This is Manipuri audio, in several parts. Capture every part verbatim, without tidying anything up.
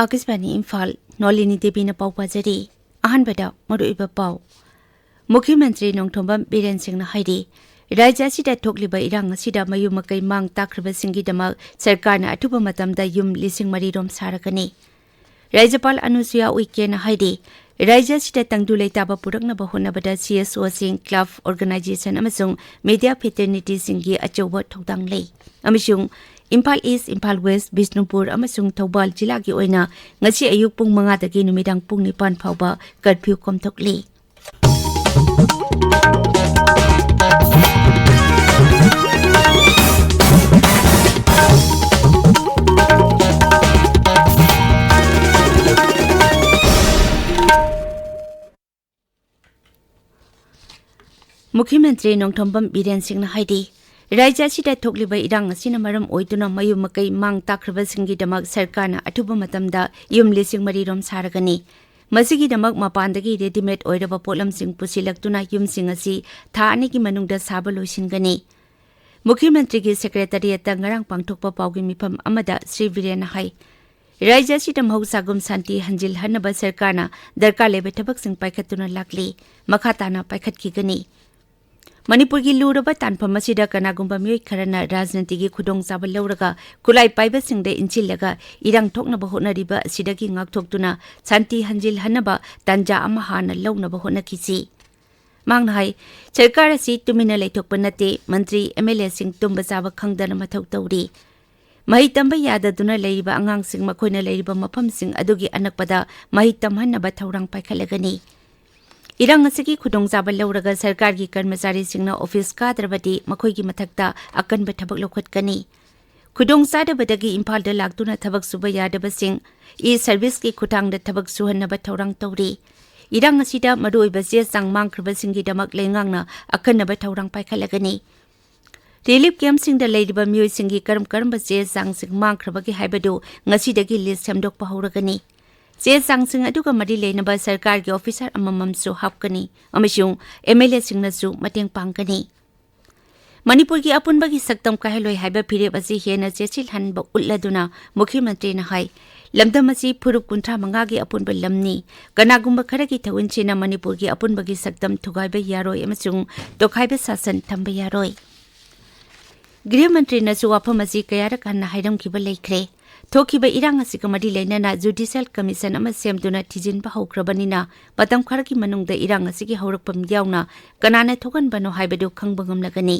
ꯑꯥꯀꯥꯁꯕꯥꯅꯤ ꯏꯝꯐꯥꯜ, ꯅꯣꯂꯤꯅꯤ ꯗꯦꯕꯤꯅ ꯄꯥꯎ ꯄꯥꯖꯔꯤ꯫ ꯑꯍꯥꯟꯕꯗ ꯃꯔꯨꯑꯣꯏꯕ ꯄꯥꯎ꯫ ꯃꯨꯈ꯭ꯌ ꯃꯟꯇ꯭ꯔꯤ ꯅꯣꯡꯊꯣꯝꯕꯝ ꯕꯤꯔꯦꯟ ꯁꯤꯡꯅ ꯍꯥꯏꯔꯤ, ꯔꯥꯖ꯭ꯌ ꯑꯁꯤꯗ ꯊꯣꯛꯂꯤꯕ ꯏꯔꯥꯡ ꯑꯁꯤꯗ ꯃꯌꯨꯝ ꯃꯀꯩ ꯃꯥꯡ ꯇꯥꯛꯈ꯭ꯔꯕꯁꯤꯡꯒꯤꯗꯃꯛ ꯁꯔꯀꯥꯔꯅ ꯑꯊꯨꯕ ꯃꯇꯝꯗ ꯌꯨꯝ ꯂꯤꯁꯤꯡ ꯃꯔꯤ ꯔꯣꯝ ꯁꯥꯔꯒꯅꯤ꯫ ꯔꯥꯖ꯭ꯌꯄꯥꯜ ꯑꯅꯨꯁꯨꯌꯥ ꯎꯏꯀꯦꯅ ꯍꯥꯏꯔꯤ, ꯔꯥꯖ꯭ꯌ ꯑꯁꯤꯗ ꯇꯪꯗꯨ ꯂꯩꯇꯥꯕ ꯄꯨꯔꯛꯅꯕ ꯍꯣꯠꯅꯕꯗ ꯁꯤ ꯑꯦꯁ ꯑꯣꯁꯤꯡ, ꯀ꯭ꯂꯕ, ꯑꯣꯔꯒꯅꯥꯏꯖꯦꯁꯟ ꯑꯃꯁꯨꯡ ꯃꯤꯗꯤꯌꯥ ꯐꯦꯇꯔꯅꯤꯇꯤꯁꯤꯡꯒꯤ ꯑꯆꯧꯕ ꯊꯧꯗꯥꯡ ꯂꯩ꯫ ꯑꯃꯁꯨꯡ ꯏꯝꯐꯥꯜ ꯏꯁ꯭ꯠ, ꯏꯝꯐꯥꯜ ꯋꯦꯁ꯭ꯠ, ꯕꯤꯁꯅꯨꯄꯨꯔ ꯑꯃꯁꯨꯡ ꯊꯧꯕꯥꯜ ꯖꯤꯂꯥꯒꯤ ꯑꯣꯏꯅ ꯉꯁꯤ ꯑꯌꯨꯛ ꯄꯨꯡ ꯃꯉꯥꯗꯒꯤ ꯅꯨꯃꯤꯗꯥꯡ ꯄꯨꯡ ꯅꯤꯄꯥꯟ ꯐꯥꯎꯕ ꯀꯔꯐ꯭ꯌꯨ ꯀꯣꯝꯊꯣꯛꯂꯤ꯫ ꯃꯨꯈ꯭ꯌ ꯃꯟꯇ꯭ꯔꯤ ꯅꯣꯡꯊꯣꯝꯕꯝ ꯕꯤꯔꯦꯟ ꯁꯤꯡꯅ ꯍꯥꯏꯔꯤ, ꯔꯥꯖ꯭ꯌ ꯑꯁꯤꯗ ꯊꯣꯛꯂꯤꯕ ꯏꯔꯥꯡ ꯑꯁꯤꯅ ꯃꯔꯝ ꯑꯣꯏꯗꯨꯅ ꯃꯌꯨꯝ ꯃꯀꯩ ꯃꯥꯡ ꯇꯥꯛꯈ꯭ꯔꯕꯁꯤꯡꯒꯤꯗꯃꯛ ꯁꯔꯀꯥꯔꯅ ꯑꯊꯨꯕ ꯃꯇꯝꯗ ꯌꯨꯝ ꯂꯤꯁꯤꯡ ꯃꯔꯤ ꯔꯣꯝ ꯁꯥꯔꯒꯅꯤ꯫ ꯃꯁꯤꯒꯤꯗꯃꯛ ꯃꯄꯥꯟꯗꯒꯤ ꯔꯦꯗꯤꯃꯦꯗ ꯑꯣꯏꯔꯕ ꯄꯣꯠꯂꯝꯁꯤꯡ ꯄꯨꯁꯤꯜꯂꯛꯇꯨꯅ ꯌꯨꯝꯁꯤꯡ ꯑꯁꯤ ꯊꯥ ꯑꯅꯤꯒꯤ ꯃꯅꯨꯡꯗ ꯁꯥꯕ ꯂꯣꯏꯁꯤꯟꯒꯅꯤ꯫ ꯃꯨꯈ꯭ꯌ ꯃꯟꯇ꯭ꯔꯤꯒꯤ ꯁꯦꯀ꯭ꯔꯦꯇꯔꯤꯌꯦꯠꯇ ꯉꯔꯥꯡ ꯄꯥꯡꯊꯣꯛꯄ ꯄꯥꯎꯒꯤ ꯃꯤꯐꯝ ꯑꯃꯗ ꯁ꯭ꯔꯤ ꯕꯤꯔꯦꯟꯅ ꯍꯥꯏ, ꯔꯥꯖ꯭ꯌ ꯑꯁꯤꯗ ꯃꯍꯧꯁꯥꯒꯨꯝ ꯁꯥꯟꯇꯤ ꯍꯟꯖꯤꯜꯍꯟꯅꯕ ꯁꯔꯀꯥꯔꯅ ꯗꯔꯀꯥꯔ ꯂꯩꯕ ꯊꯕꯛꯁꯤꯡ ꯄꯥꯏꯈꯠꯇꯨꯅ ꯂꯥꯛꯂꯤ꯫ ꯃꯈꯥ ꯇꯥꯅ ꯄꯥꯏꯈꯠꯈꯤꯒꯅꯤ꯫ ꯃꯅꯤꯄꯨꯔꯒꯤ ꯂꯨꯔꯕ ꯇꯥꯟꯐꯝ ꯑꯁꯤꯗ ꯀꯅꯥꯒꯨꯝꯕ ꯃꯤꯑꯣꯏ ꯈꯔꯅ ꯔꯥꯖꯅꯤꯇꯤꯒꯤ ꯈꯨꯗꯣꯡꯆꯥꯕ ꯂꯧꯔꯒ ꯈꯨꯠꯂꯥꯏ ꯄꯥꯏꯕꯁꯤꯡꯗ ꯏꯟꯁꯤꯜꯂꯒ ꯏꯔꯥꯡ ꯊꯣꯛꯅꯕ ꯍꯣꯠꯅꯔꯤꯕ ꯑꯁꯤꯗꯒꯤ ꯉꯥꯛꯊꯣꯛꯇꯨꯅ ꯁꯥꯟꯇꯤ ꯍꯟꯖꯤꯜꯍꯟꯅꯕ ꯇꯥꯟꯖꯥ ꯑꯃ ꯍꯥꯟꯅ ꯂꯧꯅꯕ ꯍꯣꯠꯅꯈꯤꯁꯤ꯫ ꯃꯍꯥꯛꯅ ꯍꯥꯏ, ꯁꯔꯀꯥꯔ ꯑꯁꯤ ꯇꯨꯃꯤꯟꯅ ꯂꯩꯊꯣꯛꯄ ꯅꯠꯇꯦ, ꯃꯟꯇ꯭ꯔꯤ, ꯑꯦꯝ ꯑꯦꯜ ꯑꯦꯁꯤꯡ ꯇꯨꯝꯕ ꯆꯥꯕ ꯈꯪꯗꯅ ꯃꯊꯧ ꯇꯧꯔꯤ꯫ ꯃꯍꯩ ꯇꯝꯕ ꯌꯥꯗꯗꯨꯅ ꯂꯩꯔꯤꯕ ꯑꯉꯥꯡꯁꯤꯡ ꯃꯈꯣꯏꯅ ꯂꯩꯔꯤꯕ ꯃꯐꯝꯁꯤꯡ ꯑꯗꯨꯒꯤ ꯑꯅꯛꯄꯗ ꯃꯍꯩ ꯇꯝꯍꯟꯅꯕ ꯊꯧꯔꯥꯡ ꯄꯥꯏꯈꯠꯂꯒꯅꯤ꯫ ꯏꯔꯥꯡ ꯑꯁꯤꯒꯤ ꯈꯨꯗꯣꯡꯆꯥꯕ ꯂꯧꯔꯒ ꯁꯔꯀꯥꯔꯒꯤ ꯀꯔꯃꯆꯥꯔꯤꯁꯤꯡꯅ ꯑꯣꯐꯤꯁ ꯀꯥꯗ꯭ꯔꯕꯗꯤ ꯃꯈꯣꯏꯒꯤ ꯃꯊꯛꯇ ꯑꯀꯟꯕ ꯊꯕꯛ ꯂꯧꯈꯠꯀꯅꯤ꯫ ꯈꯨꯗꯣꯡꯆꯥꯗꯕꯗꯒꯤ ꯏꯝꯐꯥꯜꯗ ꯂꯥꯛꯇꯨꯅ ꯊꯕꯛ ꯁꯨꯕ ꯌꯥꯗꯕꯁꯤꯡ, ꯏ ꯁꯔꯚꯤꯁꯀꯤ ꯈꯨꯠꯊꯥꯡꯗ ꯊꯕꯛ ꯁꯨꯍꯟꯅꯕ ꯊꯧꯔꯥꯡ ꯇꯧꯔꯤ꯫ ꯏꯔꯥꯡ ꯑꯁꯤꯗ ꯃꯔꯨꯑꯣꯏꯕ ꯆꯦ ꯆꯥꯡ ꯃꯥꯡꯈ꯭ꯔꯕꯁꯤꯡꯒꯤꯗꯃꯛ ꯂꯩꯉꯥꯛꯅ ꯑꯀꯟꯅꯕ ꯊꯧꯔꯥꯡ ꯄꯥꯏꯈꯠꯂꯒꯅꯤ꯫ ꯔꯤꯂꯤꯐ ꯀꯦꯝꯞꯁꯤꯡꯗ ꯂꯩꯔꯤꯕ ꯃꯤꯑꯣꯏꯁꯤꯡꯒꯤ ꯀꯔꯝ ꯀꯔꯝꯕ ꯆꯦ ꯆꯥꯡꯁꯤꯡ ꯃꯥꯡꯈ꯭ꯔꯕꯒꯦ ꯍꯥꯏꯕꯗꯨ ꯉꯁꯤꯗꯒꯤ ꯂꯤꯁ꯭ꯠ ꯁꯦꯝꯗꯣꯛꯄ ꯍꯧꯔꯒꯅꯤ꯫ ꯆꯦ ꯆꯥꯡꯁꯤꯡ ꯑꯗꯨꯒ ꯃꯔꯤ ꯂꯩꯅꯕ ꯁꯔꯀꯥꯔꯒꯤ ꯑꯣꯐꯤꯁꯥꯔ ꯑꯃꯃꯝꯁꯨ ꯍꯥꯞꯀꯅꯤ ꯑꯃꯁꯨꯡ ꯑꯦꯝ ꯑꯦꯜ ꯑꯦꯁꯤꯡꯅꯁꯨ ꯃꯇꯦꯡ ꯄꯥꯡꯒꯅꯤ꯫ ꯃꯅꯤꯄꯨꯔꯒꯤ ꯑꯄꯨꯟꯕꯒꯤ ꯁꯛꯇꯝ ꯀꯥꯏꯍꯜꯂꯣꯏ ꯍꯥꯏꯕ ꯐꯤꯔꯦꯞ ꯑꯁꯤ ꯍꯦꯟꯅ ꯆꯦꯠꯁꯤꯜꯍꯟꯕ ꯎꯠꯂꯗꯨꯅ ꯃꯨꯈ꯭ꯌ ꯃꯟꯇ꯭ꯔꯤꯅ ꯍꯥꯏ, ꯂꯝꯗꯝ ꯑꯁꯤ ꯐꯨꯔꯨꯞ ꯀꯨꯟꯊ꯭ꯔꯥ ꯃꯉꯥꯒꯤ ꯑꯄꯨꯟꯕ ꯂꯝꯅꯤ꯫ ꯀꯅꯥꯒꯨꯝꯕ ꯈꯔꯒꯤ ꯊꯧꯑꯣꯟꯁꯤꯅ ꯃꯅꯤꯄꯨꯔꯒꯤ ꯑꯄꯨꯟꯕꯒꯤ ꯁꯛꯇꯝ ꯊꯨꯒꯥꯏꯕ ꯌꯥꯔꯣꯏ ꯑꯃꯁꯨꯡ ꯇꯣꯈꯥꯏꯕ ꯁꯥꯁꯟ ꯊꯝꯕ ꯌꯥꯔꯣꯏ꯫ ꯒ꯭ꯔꯤꯍ ꯃꯟꯇ꯭ꯔꯤꯅꯁꯨ ꯋꯥꯐꯝ ꯑꯁꯤ ꯀꯌꯥꯔꯛ ꯍꯟꯅ ꯍꯥꯏꯔꯝꯈꯤꯕ ꯂꯩꯈ꯭ꯔꯦ꯫ ꯊꯣꯛꯈꯤꯕ ꯏꯔꯥꯡ ꯑꯁꯤꯒ ꯃꯔꯤ ꯂꯩꯅꯅ ꯖꯨꯗꯤꯁꯤꯌꯦꯜ ꯀꯃꯤꯁꯟ ꯑꯃ ꯁꯦꯝꯗꯨꯅ ꯊꯤꯖꯤꯟꯕ ꯍꯧꯈ꯭ꯔꯕꯅꯤꯅ, ꯃꯇꯝ ꯈꯔꯒꯤ ꯃꯅꯨꯡꯗ ꯏꯔꯥꯡ ꯑꯁꯤꯒꯤ ꯍꯧꯔꯛꯐꯝ ꯌꯥꯎꯅ ꯀꯅꯥꯅ ꯊꯣꯛꯍꯟꯕꯅꯣ ꯍꯥꯏꯕꯗꯨ ꯈꯪꯕ ꯉꯝꯂꯒꯅꯤ꯫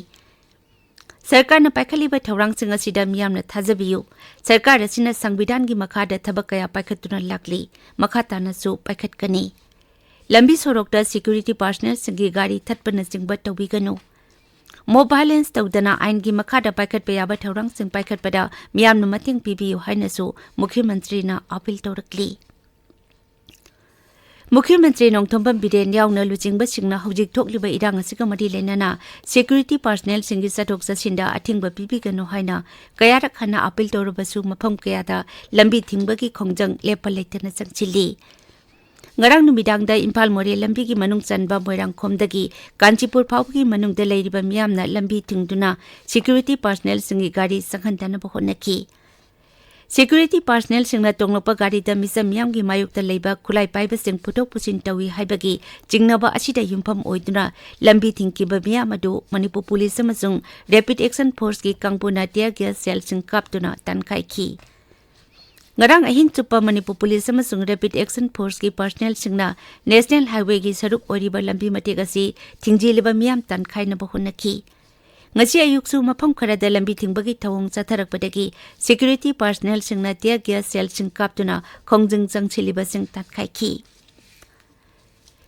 ꯁꯔꯀꯥꯔꯅ ꯄꯥꯏꯈꯠꯂꯤꯕ ꯊꯧꯔꯥꯡꯁꯤꯡ ꯑꯁꯤꯗ ꯃꯤꯌꯥꯝꯅ ꯊꯥꯖꯕꯤꯌꯨ꯫ ꯁꯔꯀꯥꯔ ꯑꯁꯤꯅ ꯁꯪꯕꯤꯙꯥꯟꯒꯤ ꯃꯈꯥꯗ ꯊꯕꯛ ꯀꯌꯥ ꯄꯥꯏꯈꯠꯇꯨꯅ ꯂꯥꯛꯂꯤ, ꯃꯈꯥ ꯇꯥꯅꯁꯨ ꯄꯥꯏꯈꯠꯀꯅꯤ꯫ ꯂꯝꯕꯤ ꯁꯣꯔꯣꯛꯇ ꯁꯦꯀ꯭ꯌꯨꯔꯤꯇꯤ ꯄꯥꯔꯁꯅꯦꯜꯁꯤꯡꯒꯤ ꯒꯥꯔꯤ ꯊꯠꯄꯅꯆꯤꯡꯕ ꯇꯧꯕꯤꯒꯅꯨ꯫ ꯃꯣꯕ ꯚꯥꯏꯂꯦꯟꯁ ꯇꯧꯗꯅ ꯑꯥꯏꯟꯒꯤ ꯃꯈꯥꯗ ꯄꯥꯏꯈꯠꯄ ꯌꯥꯕ ꯊꯧꯔꯥꯡꯁꯤꯡ ꯄꯥꯏꯈꯠꯄꯗ ꯃꯤꯌꯥꯝꯅ ꯃꯇꯦꯡ ꯄꯤꯕꯤꯌꯨ ꯍꯥꯏꯅꯁꯨ ꯃꯨꯈ꯭ꯌ ꯃꯟꯇ꯭ꯔꯤꯅ ꯑꯥꯄꯤꯜ ꯇꯧꯔꯛꯂꯤ꯫ ꯃꯨꯈ꯭ꯌ ꯃꯟꯇ꯭ꯔꯤ ꯅꯣꯡꯊꯣꯝꯕꯝ ꯕꯤꯔꯦꯟ ꯌꯥꯎꯅ ꯂꯨꯆꯤꯡꯕꯁꯤꯡꯅ ꯍꯧꯖꯤꯛ ꯊꯣꯛꯂꯤꯕ ꯏꯔꯥꯡ ꯑꯁꯤꯒ ꯃꯔꯤ ꯂꯩꯅꯅ ꯁꯦꯀ꯭ꯌꯨꯔꯤꯇꯤ ꯄꯥꯔꯁꯅꯦꯜꯁꯤꯡꯒꯤ ꯆꯠꯊꯣꯛ ꯆꯠꯁꯤꯟꯗ ꯑꯊꯤꯡꯕ ꯄꯤꯕꯤꯒꯅꯨ ꯍꯥꯏꯅ ꯀꯌꯥꯔꯛ ꯍꯟꯅ ꯑꯥꯄꯤꯜ ꯇꯧꯔꯕꯁꯨ, ꯃꯐꯝ ꯀꯌꯥꯗ ꯂꯝꯕꯤ ꯊꯤꯡꯕꯒꯤ ꯈꯣꯡꯖꯪ ꯂꯦꯞꯄ ꯂꯩꯇꯅ ꯆꯪꯁꯤꯜꯂꯤ꯫ ꯉꯔꯥꯡ ꯅꯨꯃꯤꯗꯥꯡꯗ ꯏꯝꯐꯥꯜ ꯃꯣꯔꯦ ꯂꯝꯕꯤꯒꯤ ꯃꯅꯨꯡ ꯆꯟꯕ ꯃꯣꯏꯔꯥꯡꯈꯣꯝꯗꯒꯤ ꯀꯥꯟꯆꯤꯄꯨꯔ ꯐꯥꯎꯕꯒꯤ ꯃꯅꯨꯡꯗ ꯂꯩꯔꯤꯕ ꯃꯤꯌꯥꯝꯅ ꯂꯝꯕꯤ ꯊꯤꯡꯗꯨꯅ ꯁꯦꯀ꯭ꯌꯨꯔꯤꯇꯤ ꯄꯥꯔꯁꯅꯦꯜꯁꯤꯡꯒꯤ ꯒꯥꯔꯤ ꯆꯪꯍꯟꯗꯅꯕ ꯍꯣꯠꯅꯈꯤ꯫ ꯁꯦꯀ꯭ꯌꯨꯔꯤꯇꯤ ꯄꯥꯔꯁꯅꯦꯜꯁꯤꯡꯅ ꯇꯣꯡꯂꯛꯄ ꯒꯥꯔꯤꯗ ꯃꯤꯆꯝ ꯃꯤꯌꯥꯝꯒꯤ ꯃꯥꯌꯣꯛꯇ ꯂꯩꯕ ꯈꯨꯠꯂꯥꯏ ꯄꯥꯏꯕꯁꯤꯡ ꯄꯨꯊꯣꯛ ꯄꯨꯁꯤꯟ ꯇꯧꯏ ꯍꯥꯏꯕꯒꯤ ꯆꯤꯡꯅꯕ ꯑꯁꯤꯗ ꯌꯨꯝꯐꯝ ꯑꯣꯏꯗꯨꯅ ꯂꯝꯕꯤ ꯊꯤꯡꯈꯤꯕ ꯃꯤꯌꯥꯝ ꯑꯗꯨ ꯃꯅꯤꯄꯨꯔ ꯄꯨꯂꯤꯁ ꯑꯃꯁꯨꯡ ꯔꯦꯄꯤꯗ ꯑꯦꯛꯁꯟ ꯐꯣꯔꯁꯀꯤ ꯀꯥꯡꯕꯨꯅ ꯇꯤꯌꯔ ꯒ꯭ꯌꯥꯁ ꯁꯦꯜꯁꯤꯡ ꯀꯥꯞꯇꯨꯅ ꯇꯥꯟꯈꯥꯏꯈꯤ꯫ ꯉꯔꯥꯡ ꯑꯍꯤꯡ ꯆꯨꯞꯄ ꯃꯅꯤꯄꯨꯔ ꯄꯨꯂꯤꯁ ꯑꯃꯁꯨꯡ ꯔꯦꯄꯤꯗ ꯑꯦꯛꯁꯟ ꯐꯣꯔꯁꯀꯤ ꯄꯥꯔꯁꯅꯦꯜꯁꯤꯡꯅ ꯅꯦꯁꯅꯦꯜ ꯍꯥꯏꯋꯦꯒꯤ ꯁꯔꯨꯛ ꯑꯣꯏꯔꯤꯕ ꯂꯝꯕꯤ ꯃꯇꯦꯛ ꯑꯁꯤ ꯊꯤꯡꯖꯤꯜꯂꯤꯕ ꯃꯤꯌꯥꯝ ꯇꯥꯟꯈꯥꯏꯅꯕ ꯍꯣꯠꯅꯈꯤ꯫ ꯉꯁꯤ ꯑꯌꯨꯛꯁꯨ ꯃꯐꯝ ꯈꯔꯗ ꯂꯝꯕꯤ ꯊꯤꯡꯕꯒꯤ ꯊꯧꯑꯣꯡ ꯆꯠꯊꯔꯛꯄꯗꯒꯤ ꯁꯦꯀ꯭ꯌꯨꯔꯤꯇꯤ ꯄꯥꯔꯁꯅꯦꯜꯁꯤꯡꯅ ꯇꯤꯌꯔ ꯒ꯭ꯌꯥꯁ ꯁꯦꯜꯁꯤꯡ ꯀꯥꯞꯇꯨꯅ ꯈꯣꯡꯖꯪ ꯆꯪꯁꯤꯜꯂꯤꯕꯁꯤꯡ ꯇꯥꯟꯈꯥꯏꯈꯤ꯫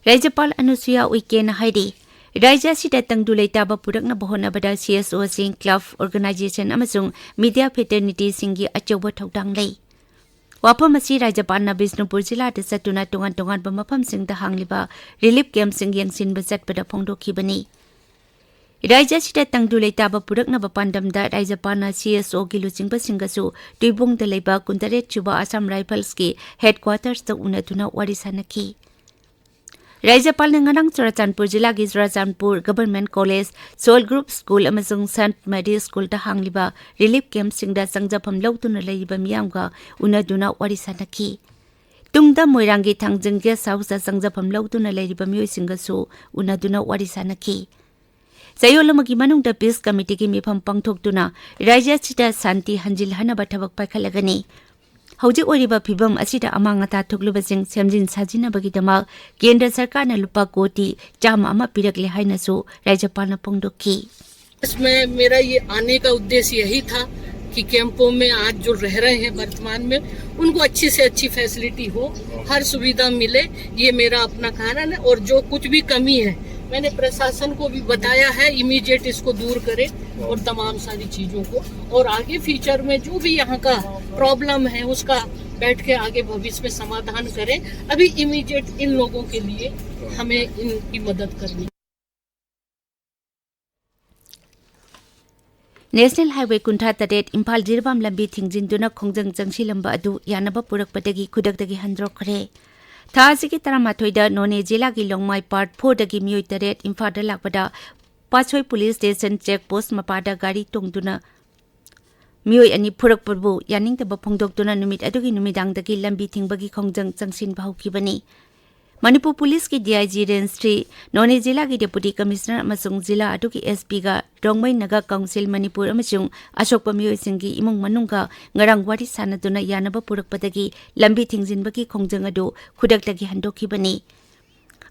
ꯔꯥꯖ꯭ꯌꯄꯥꯜ ꯑꯅꯨꯁꯨꯌꯥ ꯎꯏꯀꯦꯅ ꯍꯥꯏꯔꯤ, ꯔꯥꯖ꯭ꯌ ꯑꯁꯤꯗ ꯇꯪꯗꯨ ꯂꯩꯇꯥꯕ ꯄꯨꯔꯛꯅꯕ ꯍꯣꯠꯅꯕꯗ ꯁꯤ ꯑꯦꯁ ꯑꯣꯁꯤꯡ, ꯀ꯭ꯂꯕ, ꯑꯣꯔꯒꯅꯥꯏꯖꯦꯁꯟ ꯑꯃꯁꯨꯡ ꯃꯤꯗꯤꯌꯥ ꯐꯦꯇꯔꯅꯤꯇꯤꯁꯤꯡꯒꯤ ꯑꯆꯧꯕ ꯊꯧꯗꯥꯡ ꯂꯩ꯫ ꯋꯥꯐꯝ ꯑꯁꯤ ꯔꯥꯖ꯭ꯌꯄꯥꯜꯅ ꯕꯤꯁꯅꯨꯄꯨꯔ ꯖꯤꯂꯥꯗ ꯆꯠꯇꯨꯅ ꯇꯣꯉꯥꯟ ꯇꯣꯉꯥꯟꯕ ꯃꯐꯝꯁꯤꯡꯗ ꯍꯥꯡꯂꯤꯕ ꯔꯤꯂꯤꯐ ꯀꯦꯝꯞꯁꯤꯡ ꯌꯦꯡꯁꯤꯟꯕ ꯆꯠꯄꯗ ꯐꯣꯡꯗꯣꯛꯈꯤꯕꯅꯤ꯫ ꯔꯥꯖ꯭ꯌ ꯑꯁꯤꯗ ꯇꯪꯗꯨ ꯂꯩꯇꯥꯕ ꯄꯨꯔꯛꯅꯕ ꯄꯥꯟꯗꯝꯗ ꯔꯥꯖ꯭ꯌꯄꯥꯜꯅ ꯁꯤ ꯑꯦꯁ ꯑꯣꯒꯤ ꯂꯨꯆꯤꯡꯕꯁꯤꯡꯒꯁꯨ ꯇꯨꯏꯕꯣꯡꯗ ꯂꯩꯕ ꯀꯨꯟꯇꯔꯦꯠ ꯁꯨꯕ ꯑꯁꯥꯝ ꯔꯥꯏꯐꯜꯁꯀꯤ ꯍꯦꯗꯀ꯭ꯋꯥꯇꯔꯁꯇ ꯎꯅꯗꯨꯅ ꯋꯥꯔꯤ ꯁꯥꯅꯈꯤ꯫ ꯔꯥꯖ꯭ꯌꯄꯥꯜꯅ ꯉꯔꯥꯡ ꯆꯨꯔꯥꯆꯥꯟꯄꯨꯔ ꯖꯤꯂꯥꯒꯤ Churachandpur Government College, Soul Group School ꯑꯃꯁꯨꯡ Saint Mary Schoolꯗ ꯍꯥꯡꯂꯤꯕ relief camp ꯁꯤꯡꯗ ꯆꯪꯖꯐꯝ ꯂꯧꯗꯨꯅ ꯂꯩꯔꯤꯕ ꯃꯤꯌꯥꯝꯒ ꯎꯅꯗꯨꯅ ꯋꯥꯔꯤ ꯁꯥꯅꯈꯤ꯫ ꯇꯨꯡꯗ ꯃꯣꯏꯔꯥꯡꯒꯤ ꯊꯥꯡꯖꯤꯡ Guest Houseꯇ ꯆꯪꯖꯐꯝ ꯂꯧꯗꯨꯅ ꯂꯩꯔꯤꯕ ꯃꯤꯑꯣꯏꯁꯤꯡꯒꯁꯨ ꯎꯅꯗꯨꯅ ꯋꯥꯔꯤ ꯁꯥꯅꯈꯤ꯫ ꯆꯌꯣꯜ ꯑꯃꯒꯤ ꯃꯅꯨꯡꯗ Peace Committeeꯒꯤ ꯃꯤꯐꯝ ꯄꯥꯡꯊꯣꯛꯇꯨꯅ ꯔꯥꯖ꯭ꯌ ꯑꯁꯤꯗ ꯁꯥꯟꯇꯤ ꯍꯟꯖꯤꯜꯍꯟꯅꯕ ꯊꯕꯛ ꯄꯥꯏꯈꯠꯂꯒꯅꯤ꯫ ꯍꯧꯖꯤꯛ ꯑꯣꯏꯔꯤꯕ ꯐꯤꯚꯝ ꯑꯁꯤꯗ ꯑꯃꯥꯡ ꯑꯇꯥ ꯊꯣꯛꯂꯤꯕꯁꯤꯡ ꯁꯦꯝꯖꯤꯟ ꯁꯥꯖꯤꯟꯅꯕꯒꯤꯗꯃꯛ ꯀꯦꯟꯗ꯭ꯔ ꯁꯔꯀꯥꯔꯅ ꯂꯨꯄꯥ ꯀꯣꯇꯤ ꯆꯥꯝꯃ ꯑꯃ ꯄꯤꯔꯛꯂꯦ ꯍꯥꯏꯅꯁꯨ ꯔꯥꯖ꯭ꯌꯄꯥꯜꯅ ꯐꯣꯡꯗꯣꯛꯈꯤ꯫ इसमें मेरा ये आने का उद्देश्य यही था कि कैंपों में आज जो रह रहे हैं वर्तमान में, उनको अच्छी से अच्छी फैसिलिटी हो, हर सुविधा मिले, ये मेरा अपना कारण है। और जो कुछ भी कमी है, मैंने प्रशासन को भी बताया है, इमीडिएट इसको दूर करें और तमाम सारी चीज़ों को, और आगे फ्यूचर में जो भी यहाँ का प्रॉब्लम है, उसका बैठ के आगे भविष्य में समाधान करें। अभी इमीडिएट इन लोगों के लिए हमें इनकी मदद करनी। National Highway ꯀꯨꯟꯊ꯭ꯔꯥ ꯇꯔꯦꯠ ꯏꯝꯐꯥꯜ ꯖꯤꯔꯤꯕꯥꯝ ꯂꯝꯕꯤ ꯊꯤꯡꯖꯤꯟꯗꯨꯅ ꯈꯣꯡꯖꯪ ꯆꯪꯁꯤꯜꯂꯝꯕ ꯑꯗꯨ ꯌꯥꯅꯕ ꯄꯨꯔꯛꯄꯗꯒꯤ ꯈꯨꯗꯛꯇꯒꯤ ꯍꯟꯗꯣꯛꯈ꯭ꯔꯦ꯫ ꯊꯥ ꯑꯁꯤꯒꯤ ꯇꯔꯥꯃꯥꯊꯣꯏꯗ ꯅꯣꯅꯦ ꯖꯤꯂꯥꯒꯤ ꯂꯣꯡꯃꯥꯏ Part Fourꯗꯒꯤ ꯃꯤꯑꯣꯏ ꯇꯔꯦꯠ ꯏꯝꯐꯥꯜꯗ ꯂꯥꯛꯄꯗ ꯄꯥꯠꯁꯣꯏ Police Station Check Post ꯃꯄꯥꯗ ꯒꯥꯔꯤ ꯇꯣꯡꯗꯨꯅ ꯃꯤꯑꯣꯏ ꯑꯅꯤ ꯐꯨꯔꯛꯄꯕꯨ ꯌꯥꯅꯤꯡꯗꯕ ꯐꯣꯡꯗꯣꯛꯇꯨꯅ ꯅꯨꯃꯤꯠ ꯑꯗꯨꯒꯤ ꯅꯨꯃꯤꯗꯥꯡꯗꯒꯤ ꯂꯝꯕꯤ ꯊꯤꯡꯕꯒꯤ ꯈꯣꯡꯖꯪ ꯆꯪꯁꯤꯟꯕ ꯍꯧꯈꯤꯕꯅꯤ꯫ ꯃꯅꯤꯄꯨꯔ ꯄꯨꯂꯤꯁꯀꯤ DIG Range Three, ꯅꯣꯅꯦ ꯖꯤꯂꯥꯒꯤ Deputy Commissioner ꯑꯃꯁꯨꯡ ꯖꯤꯂꯥ ꯑꯗꯨꯒꯤ SPꯒ ꯔꯣꯡꯃꯩ ꯅꯥꯒꯥ ꯀꯥꯎꯟꯁꯤꯜ ꯃꯅꯤꯄꯨꯔ ꯑꯃꯁꯨꯡ ꯑꯁꯣꯛꯄ ꯃꯤꯑꯣꯏꯁꯤꯡꯒꯤ ꯏꯃꯨꯡ ꯃꯅꯨꯡꯒ ꯉꯔꯥꯡ ꯋꯥꯔꯤ ꯁꯥꯅꯗꯨꯅ ꯌꯥꯅꯕ ꯄꯨꯔꯛꯄꯗꯒꯤ ꯂꯝꯕꯤ ꯊꯤꯡꯖꯤꯟꯕꯒꯤ ꯈꯣꯡꯖꯪ ꯑꯗꯨ ꯈꯨꯗꯛꯇꯒꯤ ꯍꯟꯗꯣꯛꯈꯤꯕꯅꯤ꯫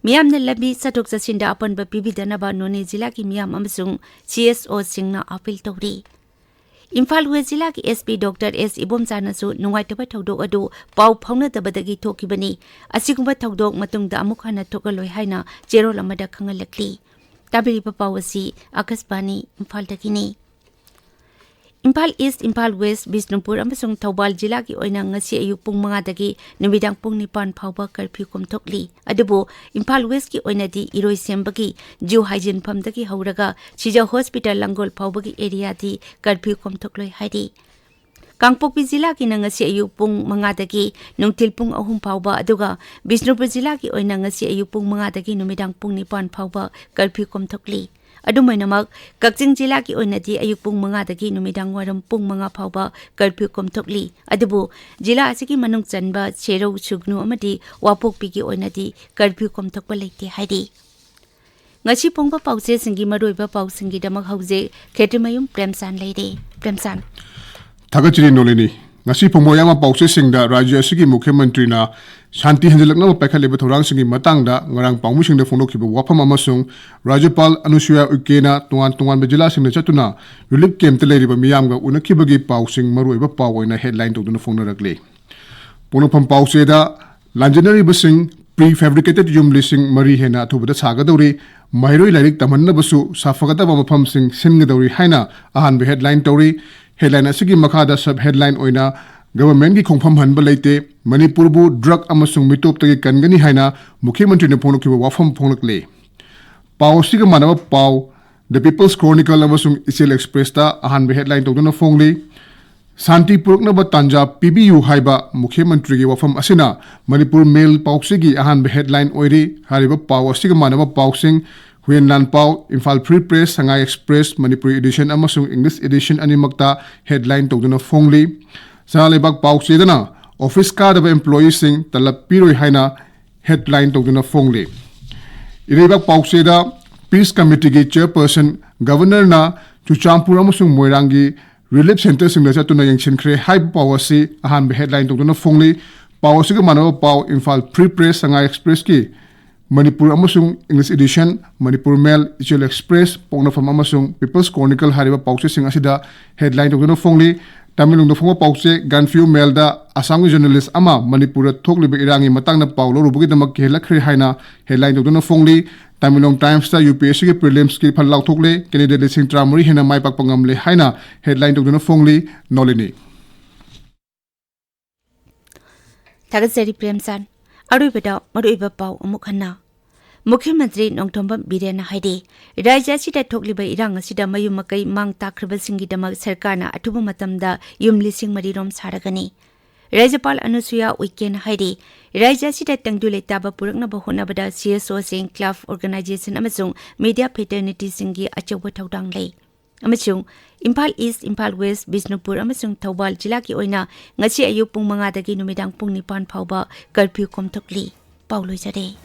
ꯃꯤꯌꯥꯝꯅ ꯂꯝꯕꯤ ꯆꯠꯊꯣꯛ ꯆꯠꯁꯤꯟꯗ ꯑꯄꯟꯕ ꯄꯤꯕꯤꯗꯅꯕ ꯅꯣꯅꯦ ꯖꯤꯂꯥꯒꯤ ꯃꯤꯌꯥꯝ ꯑꯃꯁꯨꯡ CSOꯁꯤꯡꯅ ꯑꯥꯄꯤꯜ ꯇꯧꯔꯤ꯫ ꯏꯝꯐꯥꯜ West ꯖꯤꯂꯥꯒꯤ SP Doctor S ꯏꯕꯣꯝꯆꯥꯅꯁꯨ ꯅꯨꯡꯉꯥꯏꯇꯕ ꯊꯧꯗꯣꯛ ꯑꯗꯨ ꯄꯥꯎ ꯐꯥꯎꯅꯗꯕꯗꯒꯤ ꯊꯣꯛꯈꯤꯕꯅꯤ꯫ ꯑꯁꯤꯒꯨꯝꯕ ꯊꯧꯗꯣꯛ ꯃꯇꯨꯡꯗ ꯑꯃꯨꯛ ꯍꯟꯅ ꯊꯣꯛꯍꯜꯂꯣꯏ ꯍꯥꯏꯅ ꯆꯦꯔꯣꯜ ꯑꯃꯗ ꯈꯪꯍꯜꯂꯛꯂꯤ꯫ ꯇꯥꯕꯤꯔꯤꯕ ꯄꯥꯎ ꯑꯁꯤ ꯑꯀꯥꯁꯕꯥꯅꯤ ꯏꯝꯐꯥꯜꯗꯒꯤꯅꯤ꯫ ꯏꯝꯐꯥꯜ East, ꯏꯝꯐꯥꯜ West, ꯕꯤꯁꯅꯨꯄꯨꯔ ꯑꯃꯁꯨꯡ ꯊꯧꯕꯥꯜ ꯖꯤꯂꯥꯒꯤ ꯑꯣꯏꯅ ꯉꯁꯤ ꯑꯌꯨꯛ ꯄꯨꯡ ꯃꯉꯥꯗꯒꯤ ꯅꯨꯃꯤꯗꯥꯡ ꯄꯨꯡ ꯅꯤꯄꯥꯟ ꯐꯥꯎꯕ ꯀꯔꯐ꯭ꯌꯨ ꯀꯣꯝꯊꯣꯛꯂꯤ꯫ ꯑꯗꯨꯕꯨ ꯏꯝꯐꯥꯜ Westꯀꯤ ꯑꯣꯏꯅꯗꯤ ꯏꯔꯣꯏꯁꯦꯝꯕꯒꯤ ꯖꯨ ꯍꯥꯏꯖꯤꯟꯐꯝꯗꯒꯤ ꯍꯧꯔꯒ ꯁꯤꯖ ꯍꯣꯁꯄꯤꯇꯥꯜ ꯂꯥꯡꯒꯣꯜ ꯐꯥꯎꯕꯒꯤ ꯑꯦꯔꯤꯌꯥꯗꯤ ꯀꯔꯐ꯭ꯌꯨ ꯀꯣꯝꯊꯣꯛꯂꯣꯏ ꯍꯥꯏꯔꯤ꯫ ꯀꯥꯡꯄꯣꯛꯄꯤ ꯖꯤꯂꯥꯒꯤꯅ ꯉꯁꯤ ꯑꯌꯨꯛ ꯄꯨꯡ ꯃꯉꯥꯗꯒꯤ ꯅꯨꯡꯊꯤꯜ ꯄꯨꯡ ꯑꯍꯨꯝ ꯐꯥꯎꯕ, ꯑꯗꯨꯒ ꯕꯤꯁꯅꯨꯄꯨꯔ ꯖꯤꯂꯥꯒꯤ ꯑꯣꯏꯅ ꯉꯁꯤ ꯑꯌꯨꯛ ꯄꯨꯡ ꯃꯉꯥꯗꯒꯤ ꯅꯨꯃꯤꯗꯥꯡ ꯄꯨꯡ ꯅꯤꯄꯥꯟ ꯐꯥꯎꯕ ꯀꯔꯐ꯭ꯌꯨ ꯀꯣꯝꯊꯣꯛꯂꯤ꯫ ꯑꯗꯨꯝ ꯑꯣꯏꯅꯃꯛ, ꯀꯛꯆꯤꯡ ꯖꯤꯂꯥꯒꯤ ꯑꯣꯏꯅꯗꯤ ꯑꯌꯨꯛ ꯄꯨꯡ ꯃꯉꯥꯗꯒꯤ ꯅꯨꯃꯤꯗꯥꯡ ꯋꯥꯏꯔꯝ ꯄꯨꯡ ꯃꯉꯥ ꯐꯥꯎꯕ ꯀꯔꯐ꯭ꯌꯨ ꯀꯣꯝꯊꯣꯛꯂꯤ꯫ ꯑꯗꯨꯕꯨ ꯖꯤꯂꯥ ꯑꯁꯤꯒꯤ ꯃꯅꯨꯡ ꯆꯟꯕ ꯁꯦꯔꯧ, ꯁꯨꯒꯅꯨ ꯑꯃꯗꯤ ꯋꯥꯄꯣꯛꯄꯤꯒꯤ ꯑꯣꯏꯅꯗꯤ ꯀꯔꯐ꯭ꯌꯨ ꯀꯣꯝꯊꯣꯛꯄ ꯂꯩꯇꯦ ꯍꯥꯏꯔꯤ꯫ ꯉꯁꯤ ꯐꯣꯡꯕ ꯄꯥꯎꯆꯦꯁꯤꯡꯒꯤ ꯃꯔꯨꯑꯣꯏꯕ ꯄꯥꯎꯁꯤꯡꯒꯤꯗꯃꯛ ꯍꯧꯖꯤꯛ ꯈꯦꯇ꯭ꯔꯤꯃꯌꯨꯝ ꯄ꯭ꯔꯦꯝꯆꯥꯟ ꯂꯩꯔꯦ꯫ ꯄ꯭ꯔꯦꯝꯆꯥꯟ꯫ ꯊꯥꯒꯠꯆꯔꯤ ꯅꯣꯂꯤꯅꯤ꯫ ꯉꯁꯤ ꯐꯣꯡꯕ ꯑꯌꯥꯝꯕ ꯄꯥꯎꯆꯦꯁꯤꯡꯗ ꯔꯥꯖ꯭ꯌ ꯑꯁꯤꯒꯤ ꯃꯨꯈ꯭ꯌ ꯃꯟꯇ꯭ꯔꯤꯅ ꯁꯥꯟꯇꯤ ꯍꯟꯖꯤꯜꯂꯛꯅꯕ ꯄꯥꯏꯈꯠꯂꯤꯕ ꯊꯧꯔꯥꯡꯁꯤꯡꯒꯤ ꯃꯇꯥꯡꯗ ꯉꯔꯥꯡ ꯄꯥꯎꯃꯤꯁꯤꯡꯗ ꯐꯣꯡꯗꯣꯛꯈꯤꯕ ꯋꯥꯐꯝ ꯑꯃꯁꯨꯡ ꯔꯥꯖ꯭ꯌꯄꯥꯜ ꯑꯅꯨꯁꯨꯌꯥ ꯎꯏꯀꯦꯅ ꯇꯣꯉꯥꯟ ꯇꯣꯉꯥꯟꯕ ꯖꯤꯂꯥꯁꯤꯡꯗ ꯆꯠꯇꯨꯅ ꯔꯤꯂꯤꯐ ꯀꯦꯝꯞꯇ ꯂꯩꯔꯤꯕ ꯃꯤꯌꯥꯝꯒ ꯎꯅꯈꯤꯕꯒꯤ ꯄꯥꯎꯁꯤꯡ ꯃꯔꯨꯑꯣꯏꯕ ꯄꯥꯎ ꯑꯣꯏꯅ ꯍꯦꯗꯂꯥꯏꯟ ꯇꯧꯗꯨꯅ ꯐꯣꯡꯅꯔꯛꯂꯤ꯫ ꯄꯣꯛꯅꯐꯝ ꯄꯥꯎꯆꯦꯗ ꯂꯥꯟꯖꯦꯟꯅꯔꯤꯕꯁꯤꯡ ꯄ꯭ꯔꯤ ꯐꯦꯕ꯭ꯔꯤꯀꯦꯇꯦꯠ ꯌꯨꯝ ꯂꯤꯁꯤꯡ ꯃꯔꯤ ꯍꯦꯟꯅ ꯑꯊꯨꯕꯗ ꯁꯥꯒꯗꯧꯔꯤ, ꯃꯍꯩꯔꯣꯏ ꯂꯥꯏꯔꯤꯛ ꯇꯝꯍꯟꯅꯕꯁꯨ ꯁꯥꯐꯒꯗꯕ ꯃꯐꯝꯁꯤꯡ ꯁꯤꯟꯒꯗꯧꯔꯤ ꯍꯥꯏꯅ ꯑꯍꯥꯟꯕ ꯍꯦꯗꯂꯥꯏꯟ ꯇꯧꯔꯤ꯫ ꯍꯦꯗꯂꯥꯏꯟ ꯑꯁꯤꯒꯤ ꯃꯈꯥꯗ ꯁꯕ ꯍꯦꯗꯂꯥꯏꯟ ꯑꯣꯏꯅ ꯒꯚꯔꯟꯃꯦꯟꯠꯀꯤ ꯈꯣꯡꯐꯝ ꯍꯟꯕ ꯂꯩꯇꯦ, ꯃꯅꯤꯄꯨꯔꯕꯨ ꯗ꯭ꯔꯒ ꯑꯃꯁꯨꯡ ꯃꯤꯇꯣꯞꯇꯒꯤ ꯀꯟꯒꯅꯤ ꯍꯥꯏꯅ ꯃꯨꯈ꯭ꯌ ꯃꯟꯇ꯭ꯔꯤꯅ ꯐꯣꯡꯗꯣꯛꯈꯤꯕ ꯋꯥꯐꯝ ꯐꯣꯡꯂꯛꯂꯤ꯫ ꯄꯥꯎ ꯑꯁꯤꯒ ꯃꯥꯟꯅꯕ ꯄꯥꯎ The People's Chronicle ꯑꯃꯁꯨꯡ ꯏꯆꯦꯜ ꯑꯦꯛꯁꯄ꯭ꯔꯦꯁꯇ ꯑꯍꯥꯟꯕ ꯍꯦꯗꯂꯥꯏꯟ ꯇꯧꯗꯨꯅ ꯐꯣꯡꯂꯤ꯫ ꯁꯥꯟꯇꯤ ꯄꯨꯔꯛꯅꯕ ꯇꯥꯟꯖꯥ ꯄꯤꯕꯤꯌꯨ ꯍꯥꯏꯕ ꯃꯨꯈ꯭ꯌ ꯃꯟꯇ꯭ꯔꯤꯒꯤ ꯋꯥꯐꯝ ꯑꯁꯤꯅ ꯃꯅꯤꯄꯨꯔ ꯃꯦꯜ ꯄꯥꯎꯆꯦꯒꯤ ꯑꯍꯥꯟꯕ ꯍꯦꯗꯂꯥꯏꯟ ꯑꯣꯏꯔꯤ꯫ ꯍꯥꯏꯔꯤꯕ ꯄꯥꯎ ꯑꯁꯤꯒ ꯃꯥꯟꯅꯕ ꯄꯥꯎꯁꯤꯡ ꯍꯨꯌꯦꯟ ꯂꯥꯟ ꯄꯥꯎ, ꯏꯝꯐꯥꯜ ꯐ꯭ꯔꯤ ꯄ꯭ꯔꯦꯁ, ꯁꯉꯥꯏ ꯑꯦꯛꯁꯄ꯭ꯔꯦꯁ, ꯃꯅꯤꯄꯨꯔꯤ ꯏꯗꯤꯁꯟ ꯑꯃꯁꯨꯡ ꯏꯪꯂꯤꯁ ꯏꯗꯤꯁꯟ ꯑꯅꯤꯃꯛꯇ ꯍꯦꯗꯂꯥꯏꯟ ꯇꯧꯗꯨꯅ ꯐꯣꯡꯂꯤ꯫ ꯁꯅꯥ ꯂꯩꯕꯥꯛ ꯄꯥꯎꯆꯦꯗꯅ ꯑꯣꯐꯤꯁ ꯀꯥꯗꯕ ꯑꯦꯝꯄ꯭ꯂꯣꯌꯤꯁꯤꯡ ꯇꯂꯕ ꯄꯤꯔꯣꯏ ꯍꯥꯏꯅ ꯍꯦꯗꯂꯥꯏꯟ ꯇꯧꯗꯨꯅ ꯐꯣꯡꯂꯤ꯫ ꯏꯔꯩꯕꯥꯛ ꯄꯥꯎꯆꯦꯗ ꯄꯤꯁ ꯀꯃꯤꯇꯤꯒꯤ ꯆꯦꯌꯔꯄꯔꯁꯟ ꯒꯕꯔꯅꯔꯅ ꯆꯨꯔꯆꯥꯟꯄꯨꯔ ꯑꯃꯁꯨꯡ ꯃꯣꯏꯔꯥꯡꯒꯤ ꯔꯤꯂꯤꯐ ꯁꯦꯟꯇꯔꯁꯤꯡꯗ ꯆꯠꯇꯨꯅ ꯌꯦꯡꯁꯤꯟꯈ꯭ꯔꯦ ꯍꯥꯏꯕ ꯄꯥꯎ ꯑꯁꯤ ꯑꯍꯥꯟꯕ ꯍꯦꯗꯂꯥꯏꯟ ꯇꯧꯗꯨꯅ ꯐꯣꯡꯂꯤ꯫ ꯄꯥꯎ ꯑꯁꯤꯒ ꯃꯥꯟꯅꯕ ꯄꯥꯎ ꯏꯝꯐꯥꯜ ꯐ꯭ꯔꯤ ꯄ꯭ꯔꯦꯁ, ꯁꯉꯥꯏ ꯑꯦꯛꯁꯄ꯭ꯔꯦꯁꯀꯤ ꯃꯅꯤꯄꯨꯔ ꯑꯃꯁꯨꯡ ꯏꯪꯂꯤꯁ ꯏꯗꯤꯁꯟ, ꯃꯅꯤꯄꯨꯔ ꯃꯦꯜ, ꯏꯆꯦꯜ ꯑꯦꯛꯁꯄ꯭ꯔꯦꯁ, ꯄꯣꯛꯅꯐꯝ ꯑꯃꯁꯨꯡ ꯄꯤꯄꯜꯁ ꯀ꯭ꯔꯣꯅꯤꯀꯜ ꯍꯥꯏꯔꯤꯕ ꯄꯥꯎꯆꯦꯁꯤꯡ ꯑꯁꯤꯗ ꯍꯦꯗꯂꯥꯏꯟ ꯇꯧꯗꯨꯅ ꯐꯣꯡꯂꯤ꯫ ꯇꯃꯦꯡꯂꯣꯡꯗ ꯐꯣꯡꯕ ꯄꯥꯎꯆꯦ ꯒꯟꯐ꯭ꯌꯨ ꯃꯦꯜꯗ ꯑꯁꯥꯝꯒꯤ ꯖꯔꯅꯦꯂꯤꯁ ꯑꯃ ꯃꯅꯤꯄꯨꯔꯗ ꯊꯣꯛꯂꯤꯕ ꯏꯔꯥꯡꯒꯤ ꯃꯇꯥꯡꯗ ꯄꯥꯎ ꯂꯧꯔꯨꯕꯒꯤꯗꯃꯛ ꯀꯤꯍꯜꯂꯛꯈ꯭ꯔꯦ ꯍꯥꯏꯅ ꯍꯦꯗꯂꯥꯏꯟ ꯇꯧꯗꯨꯅ ꯐꯣꯡꯂꯤ꯫ ꯇꯃꯦꯡꯂꯣꯡ ꯇꯥꯏꯝꯁꯇ ꯌꯨ ꯄꯤ ꯑꯦꯁ ꯁꯤꯒꯤ ꯄ꯭ꯔꯤꯂꯤꯝꯁꯀꯤ ꯐꯜ ꯂꯥꯎꯊꯣꯛꯂꯦ, ꯀꯦꯟꯗꯤꯗꯦꯠ ꯂꯤꯁꯤꯡ ꯇꯔꯥꯃꯔꯤ ꯍꯦꯟꯅ ꯃꯥꯏ ꯄꯥꯛꯄ ꯉꯝꯂꯦ ꯍꯥꯏꯅ ꯍꯦꯗꯂꯥꯏꯟ ꯇꯧꯗꯨꯅ ꯐꯣꯡꯂꯤ꯫ ꯅꯣꯂꯤꯅꯤ꯫ ꯊꯥꯒꯠꯆꯔꯤ ꯄ꯭ꯔꯦꯝꯆꯥꯟ꯫ ꯑꯔꯣꯏꯕꯗ ꯃꯔꯨꯑꯣꯏꯕ ꯄꯥꯎ ꯑꯃꯨꯛ ꯍꯟꯅ꯫ ꯃꯨꯈ꯭ꯌ ꯃꯟꯇ꯭ꯔꯤ ꯅꯣꯡꯊꯣꯝꯕꯝ ꯕꯤꯔꯦꯟꯅ ꯍꯥꯏꯔꯤ, ꯔꯥꯖ꯭ꯌ ꯑꯁꯤꯗ ꯊꯣꯛꯂꯤꯕ ꯏꯔꯥꯡ ꯑꯁꯤꯗ ꯃꯌꯨꯝ ꯃꯀꯩ ꯃꯥꯡ ꯇꯥꯛꯈ꯭ꯔꯕꯁꯤꯡꯒꯤꯗꯃꯛ ꯁꯔꯀꯥꯔꯅ ꯑꯊꯨꯕ ꯃꯇꯝꯗ ꯌꯨꯝ ꯂꯤꯁꯤꯡ ꯃꯔꯤ ꯔꯣꯝ ꯁꯥꯔꯒꯅꯤ꯫ ꯔꯥꯖ꯭ꯌꯄꯥꯜ ꯑꯅꯨꯁꯨꯌꯥ ꯎꯏꯀꯦꯟ ꯍꯥꯏꯔꯤ, ꯔꯥꯖ꯭ꯌ ꯑꯁꯤꯗ ꯇꯪꯗꯨ ꯂꯩꯇꯥꯕ ꯄꯨꯔꯛꯅꯕ ꯍꯣꯠꯅꯕꯗ ꯁꯤ ꯑꯦꯁ ꯑꯣꯁꯤꯡ, ꯀ꯭ꯂꯕ ꯑꯣꯔꯒꯅꯥꯏꯖꯦꯁꯟ ꯑꯃꯁꯨꯡ ꯃꯤꯗꯤꯌꯥ ꯐ꯭ꯔꯦꯇꯔꯅꯤꯇꯤꯁꯤꯡꯒꯤ ꯑꯆꯧꯕ ꯊꯧꯗꯥꯡ ꯂꯩ꯫ ꯑꯃꯁꯨꯡ ꯏꯝꯐꯥꯜ ꯏꯁ꯭ꯠ, ꯏꯝꯐꯥꯜ ꯋꯦꯁ꯭ꯠ, ꯕꯤꯁꯅꯨꯄꯨꯔ ꯑꯃꯁꯨꯡ ꯊꯧꯕꯥꯜ ꯖꯤꯂꯥꯒꯤ ꯑꯣꯏꯅ ꯉꯁꯤ ꯑꯌꯨꯛ ꯄꯨꯡ ꯃꯉꯥꯗꯒꯤ ꯅꯨꯃꯤꯗꯥꯡ ꯄꯨꯡ ꯅꯤꯄꯥꯟ ꯐꯥꯎꯕ ꯀꯔꯐ꯭ꯌꯨ ꯀꯣꯝꯊꯣꯛꯂꯤ꯫ ꯄꯥꯎ ꯂꯣꯏꯖꯔꯦ꯫